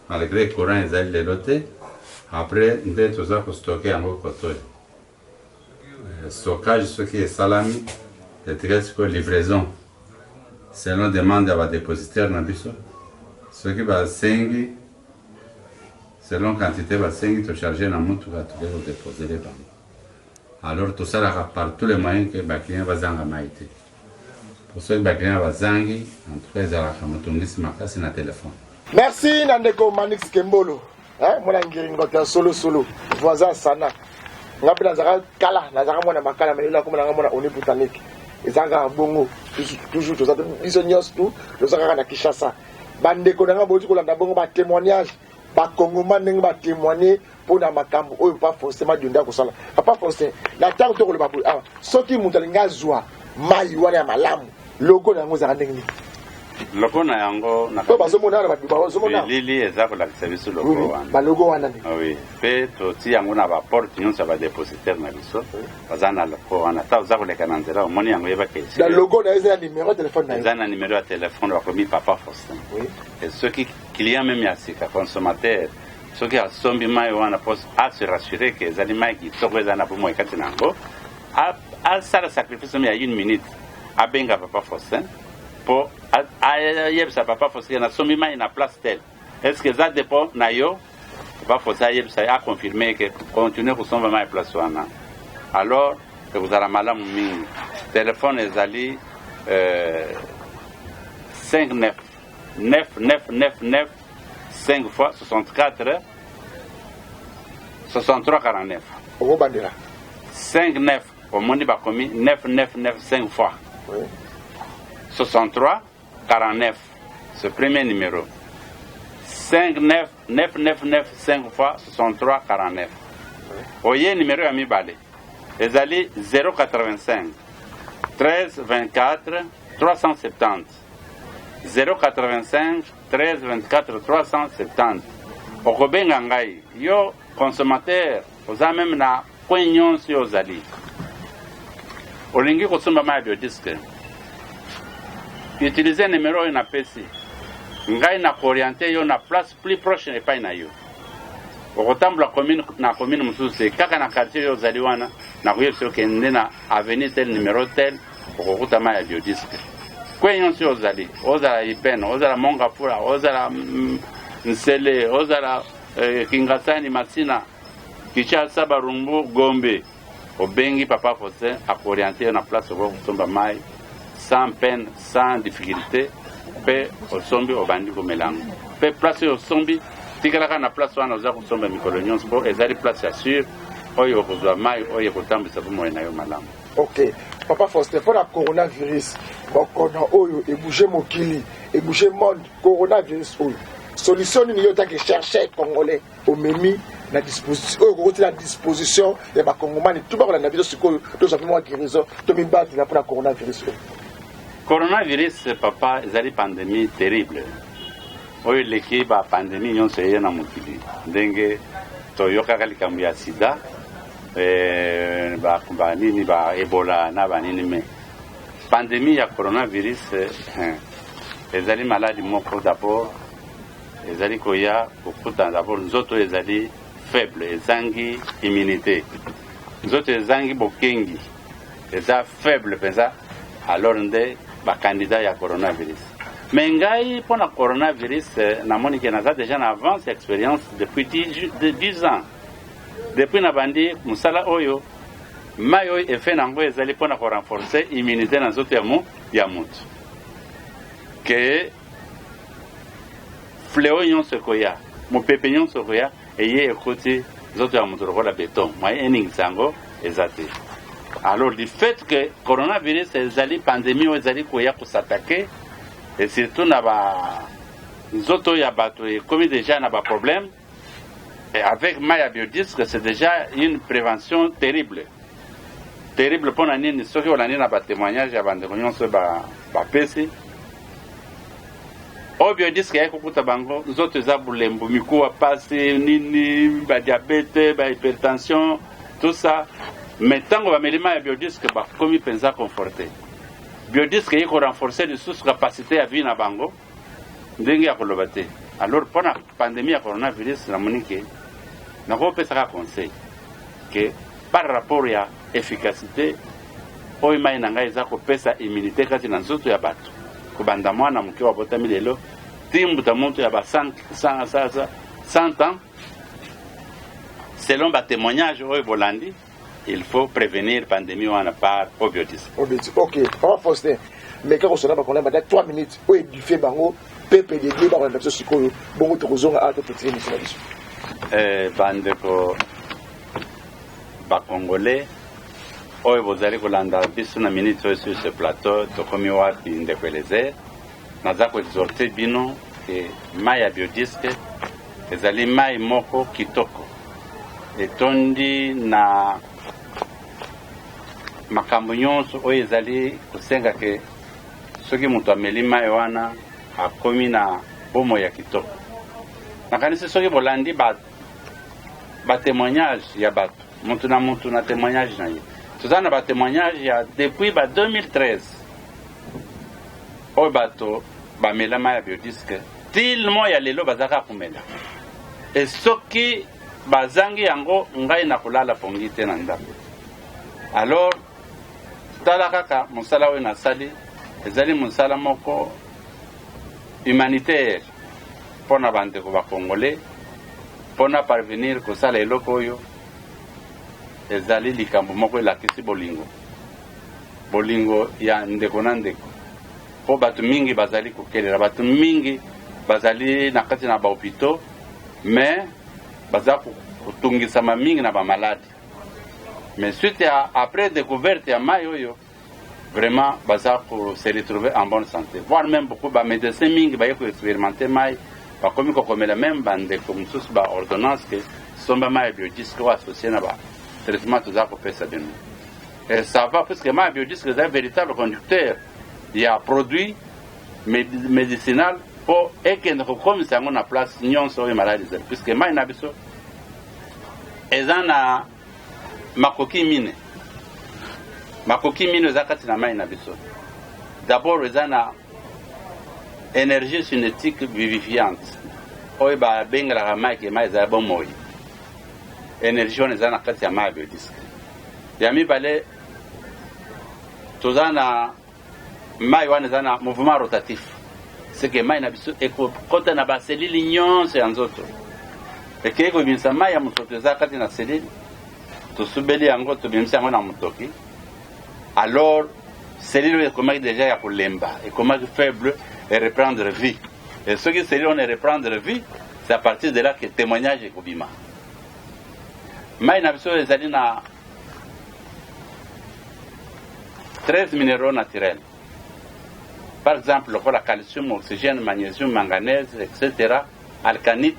Speaker 2: malgré courant ezali lelo te. Après nde toza kostoke yango kotoyo stockage soki esalami, etikali sikoyo livraison selon demande ya badepositaire na biso. Soki basengi selon quantité basengi, tocharge na mutuka, toke kodepose bango. Alors tosalaka par tous les moyens ke baclient bazanga mai te, po soki baclient bazangi, en tout cas ezalaka motungisi makasi na telefone.
Speaker 1: Merci na ndeko Manix Kembolo. Hein, mwana ngiringoto ya solo solo, voisin sana. Nga mpe nazalaka kala, nazalaka mwana makala, mais lelo nakoma nanga mwana oni botanique. Eza kaka bongo, toujours toza biso nyonso tu toza kaka na Kinshasa. Bandeko na nga boti kolanda bongo ba témoignage, ba Congomans ndenge ba témoigner mpo na makambo oyo Papa Faustin Madiondo akosala. Papa Faustin, na ntango tokoloba boye awa, soki moto alingi azwa mai wana ya malamu, logo na yango ezalaka ndenge nini?
Speaker 2: Logo na yango na
Speaker 1: Po bazomona wana bato bazomona.
Speaker 2: Bilili eza kolakisa biso logo wana.
Speaker 1: Ba logo wana nde.
Speaker 2: Ah oui. Pe toti yango na ba porte nyonso ya ba dépositaire na biso. Baza na logo wana. Ta oza koleka na nzela omoni yango yeba ke.
Speaker 1: Na logo na eza na numéro ya téléphone na
Speaker 2: yo. Eza na numéro ya téléphone bakomi Papa Faustin.
Speaker 1: Oui.
Speaker 2: Et soki client même ya sika consommateur soki asombi mai wana po a se rassurer ke ezali mai kitoko eza na bomoi kati na yango asala sacrifice ya une minute abenga Papa Faustin po ayebisa Papa Faustin ke nasombi mai na place tel, est ce que eza depot na yo? Papa Faustin ayebisa ye, aconfirme ke continue kosomba mai place wana, alors ekozala malamu mingi. Telefone ezali 5 9 9 9 9 9 5 fois 64 63 49.
Speaker 1: Okobandela.
Speaker 2: 5 9 omoni bakomi 9 9 9 5 fois.
Speaker 1: Oui.
Speaker 2: 63 49, ce premier numéro. 5 9 9 9 9 5 fois 63 49. Oye numéro ya mibale ezali 085 13 24 370. 085 13 24 370. Okobenga ngai yo consommateur, oza meme na coin nyonso yo ozali olingi kosomba mai ya biodisque, utilize numero oyo napesi ngai na kooriente yo na place plus proche epai na yo. Okotambola commune na commune mosusu te, kaka na quartier oyo ozali wana nakoyebisa yo kende na avenue tel numero tel, okokuta mai ya biodisque. Kwe nyonso oyo ozali, ozala Ipene, ozala Mongafula, ozala Nsele, ozala Kingasani, Masina, Kinshasa, Barumbu, Gombe, obengi Papa Faustin akoriente yo na place okoki kosomba mai sans peine, sans difficulté, mpe osombi obandi komela yango. Mpe place oyo osombi, tikalaka na place wana oza kosomba mikolo nyonso, mpo ezali place ya sur oyo okozwa mai oyo ekotambwisa bomoi na yo malamu.
Speaker 1: Ok, Papa Faustin, mpo na coronavirus, bokono oyo ebouge mokili, ebouge monde, coronavirus oyo, solution nini yo tanke chercheur congolais omemi na disposition oyo okokoti na disposition ya bakongomani tu bakolanda biso sikoyo, tozwa mpe mwa guérison, tomibatela mpo na coronavirus oyo?
Speaker 2: Coronavirus, papa, ezali pandémie terrible oyo eleki bapandémie nyonso eye na mokili. Ndenge toyokaka likambo ya sida, banini, ba ebola na banini, mais pandémie ya coronavirus ezali maladi moko d'abord ezali koya kokutana d'abord nzoto ezali faible, ezangi immunité, nzoto ezangi bokengi, eza faible mpenza, alors nde bacandidat ya coronavirus. Mais ngai mpona coronavirus namoni ke naza déjà na avance expérience depuis 10 ans, depuis nabandi mosala oyo. Mai oyo effet na yango ezali mpona korenforcer immunité na nzoto ya motu, ke fléau nyonso ekoya, mopepe nyonso ekoya, eye ekoti nzoto ya moto lokola béton, moyen eningisa yango eza te. Alors du fait que coronavirus ezali pandémie oyo ezali koya kos'attaquer et surtout na ba nzoto ya bato ekomi déjà na baproblème, et avec mai ya biodisque c'est déjà une prévention terrible, terrible. Mpona nini? Soki olandi na batémoignage ya bandeko nyonso bapesi oyo biodisque yaki kokuta bango nzoto eza bulembu, mikuwa pasi, nini, badiabète, bahypertension, tout ça, mais ntango bameli mai ya biodisque bakomi mpenza conforté. Biodisque eye korenforcer lisusu capacité ya vie na bango ndenge ya koloba te. Alors mpona pandémie ya coronavirus, namoni ke nakopesaka conseil ke par rapport ya efficacité oyo mai na ngai eza kopesa immunité kati na nzoto ya bato, kobanda mwana moke wabotami lelo ti mbuta moto ya ba 100 ans, selon batémoignage oyo bolandi, il faut prévenir pandémie wana par obiodisque.
Speaker 1: Ok, Papa Faustin, meka kosona bakona bata 3 minutes oyo édifie bango peuple de Dieu bakolanda biso sikoyo, bongo tokozonga awa tototile miso na biso.
Speaker 2: Eh, bandeko bacongolais oyo bozali kolanda biso na minute oyo sur ce plateau tokomi wapi ndeko Elezer, naza koexhorte bino ke mai ya biodisque ezali mai moko kitoko etondi na makambo nyonso oyo ezali kosenga ke soki moto ameli mai wana akomi na bomoi ya kitoko. Nakanisi soki bolandi ba ba témoignage ya bato, moto na moto na témoignage na ye, toza na ba témoignage ya depuis ba 2013 oyo bato bamela mai ya biodisque tilmo ya lelo bazaka komela, e soki bazangi yango ngai nakolala pongi te na ndako. Alors tala kaka mosala oyo nasali ezali mosala moko humanitaire mpo na bandeko bacongolais, mpo na parvenir kosala eloko oyo ezali likambo moko elakisi bolingo, bolingo ya ndeko na ndeko, mpo bato mingi bazali kokelela, bato mingi bazali na kati na bahopitaux mais baza kotungisama mingi na bamaladi. Mais suite ya après découverte ya mai oyo, vraiment baza ko se retrouver en bonne santé, voire même beaucoup ba médecins mingi baye ko expérimenter mai, bakomi kokomela même bandeko mosusu ba ordonnance ke somba mai ya biodisque oyo associé na ba traitement toza kopesa bino. Et ça va, puisque mai ya biodisque eza véritable conducteur ya produit médicinal mpo ekende kokomisa yango na place nyonso oyo maladi ezali, puisque mai na biso eza na makoki mine. Makoki mine eza kati na mai na biso. D'abord eza na énergie cinétique vivifiante oyo babengelaka mai ke mai ezala bomoi. Énergie wana eza na kati ya mai ya biodisque. Ya mibale, toza na mai wana eza na mouvement rotatif, c'est que mai na biso ekokota na baselili nyonso ya nzoto, ekei kobimisa mai ya mosoto eza kati na selile, tosubeli yango, tobimisi yango na motoki. Alors selile oyo ekomaki deja ya kolemba, ekomaki faible, et reprendre vie. Et soki selile wana reprendre vie, c'est à partir de là que témoignage ekobima. Mai na biso ezali na 13 minéraux naturels, par exemple lokola calcium, oxygène, magnésium, manganèse, etc., alkanite,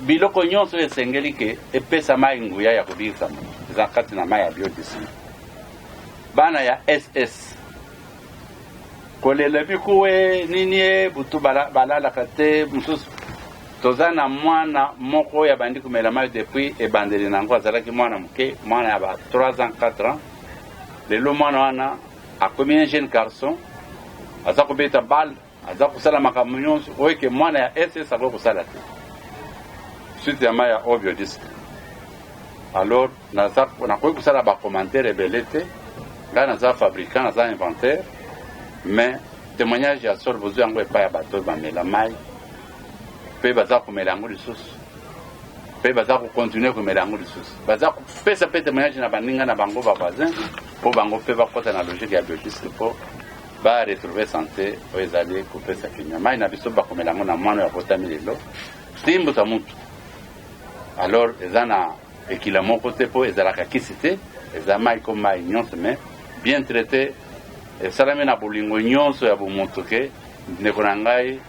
Speaker 2: biloko nyonso oyo esengeli ke epesa mai nguya ya kobikisa moto eza kati na mai ya biodisme. Bana ya SS kolela bikuwe nini e butu balalaka te. Mosusu toza na mwana moko oyo abandi komela mai depuis ebandeli na yango, azalaki mwana moke, mwana ya ba 3 ans, 4 ans. Lelo mwana wana akomi un jeune garçon, aza kobeta balle, aza kosala makambo nyonso oyo ke mwana ya SS akoki kosala te, suite ya mai ya obiodisque. Alors nakoki kosala bacommentaire ebele te, ngai naza fabricant, naza inventeur, mais témoignage ya solo bozwi yango epai ya bato oyo bamela mai mpe baza komela yango lisusu, mpe baza kocontinue komela yango lisusu, baza kopesa mpe témoignage na baninga na bango, bavoisin, mpo bango mpe bakɔta na logique ya biodisque mpo baretrouve santé oyo ezali kopesa kimia. Mai na biso bakomela yango na mwana oyo abotami lelo ti mbuta mutu. Alors eza na ekila moko te, mpo ezalaka kisi te, eza mai ko mai nyonso, mais bien traité, esalami na bolingo nyonso ya bomoto ke ndeko na ngai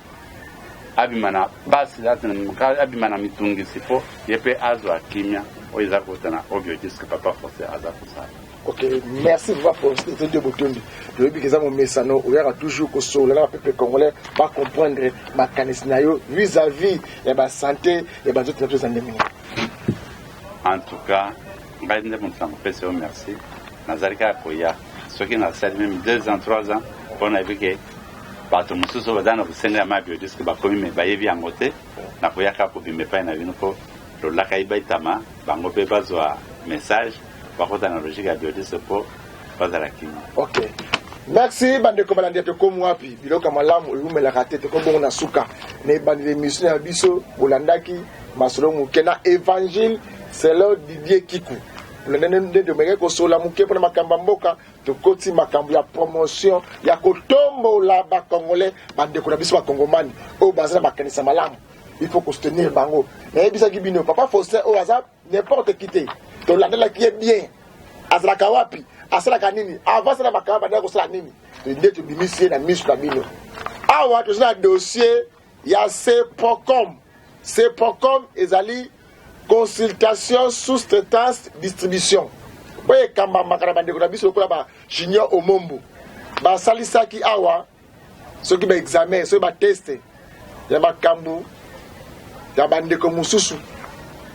Speaker 2: abima na pasi, abima na mitungisi, mpo ye mpe azwa kimia oyo eza kota na obiodisque papa Forcé aza kosala.
Speaker 1: Ok, merci papa Forcé de Botondi. Toyebi ke eza momesano, oyaka toujours kosolola na bapeuple congolais, bacomprendre makanisi na yo vis-à-vis ya basanté ya banzoto na biso eza ndenge nini.
Speaker 2: En tout cas ngai nde moto nakopesa yo merci. Nazali kaka koya soki nasali meme 2 ans, 3 ans, mpo nayebi ke bato mosusu oyo baza na bosenga ya mai biodisque bakomi, me bayebi yango te. Nakoya kaka kobima epai na bino mpo lolaka ebetama, bango mpe bazwa message, bakota na logique ya biodisque mpo bazala kimia.
Speaker 1: Ok, merci bandeko balandi ya Tokomi Wapi. Biloko ya malamu ewumelaka te. Tokomi bongo na suka na ebandeli émission ya biso. Bolandaki masolo moke na évangile selon Didier Kiku. Bolanda nde tomekaki kosola moke mpona makambo ya mboka, tokoti makambo ya promotion ya kotombola bacongolais, bandeko na biso bakongomani oyo baza na makanisa malamu. Il faut kosoutenir bango. Nayebisaki bino, papa Faustin oyo aza n'importe qui te. Tolandelaki ye bien, azalaka wapi, asalaka nini, avant asala makambo bandaki kosala nini, nde tobimisi ye na miso na bino. Awa toza na dossier ya Seprocom. Seprocom ezali consultation, sous-traitance, distribution oyo ekambamaka na bandeko na biso lokola ba Junior Omombo. Basalisaki awa soki ba examen, soki ba test ya makambo ya bandeko mosusu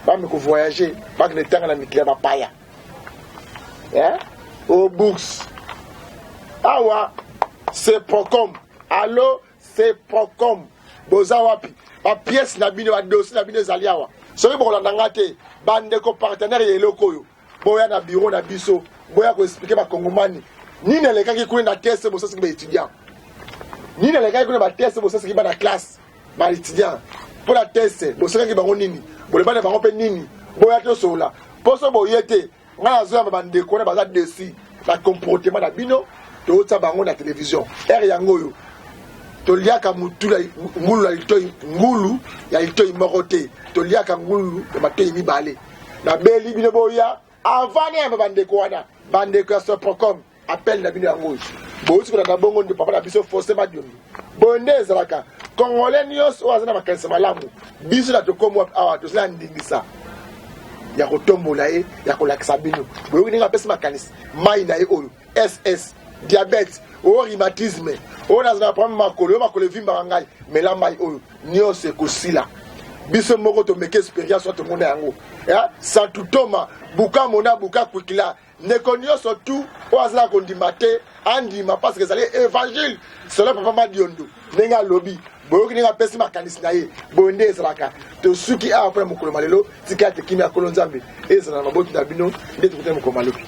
Speaker 1: bame kovoyage, bakende tanga na mikili ya bapaya, eh? O bourse awa Seprocom. Allo Seprocom, boza wapi? Bapièce na bino, badossier na bino ezali awa. Soki bokolanda nga te, bandeko partenaire ya eloko oyo, boya na bureau na biso, boya koexpliquer bakongomani nini elekaki kuna na test bosasaki baétudiant, nini elekaki kuna batest bosasaki bana classe, baétudiant mpo na test bosakaki bango nini, boloba na bango mpe nini. Boya tosolola, mpo so boye te, ngai nazoyamba bandeko wana baza déçus na comportement na bino. Tootya bango na télévision ere yango oyo. Toliaka mutu ngulu ya litoi, ngulu ya litoi moko te, toliaka ngulu ya matoi mibale. Nabeli bino boya avant nayamba bandeko wana, bandeko ya Soprocom. Appel na bino yango oyo bouti kolanda bongo nde papa na biso Faustin Madiondo. Boye nde ezalaka. Congolais nyonso oyo aza na makanisi malamu, biso na tokomi wapi awa, tozala ndingisa ya kotombola ye, ya kolakisa bino. Boyoki ndenge apesi makanisi. Mai na ye oyo, ss, diabète, oyo rhumatisme, oyo naza na problème makolo, oyo makolo evimbaka ngai, mela mai oyo, nyonso ekosila. Biso moko tomeki expérience wana, tomona yango. Santutoma buka mona buka kwikila. Ndeko nyonso tu oyo azala kondima te, andima, parce que ezali évangile selon papa Madiondo ndenge alobi. Boyoki ndenge apesi makanisi na ye. Boye nde ezalaka. Tosuki awa mpona mokolo malelo. Tika ete kimia ya Nkolo Nzambe ezala na maboti na bino. Nde tokutani mokolo malobi.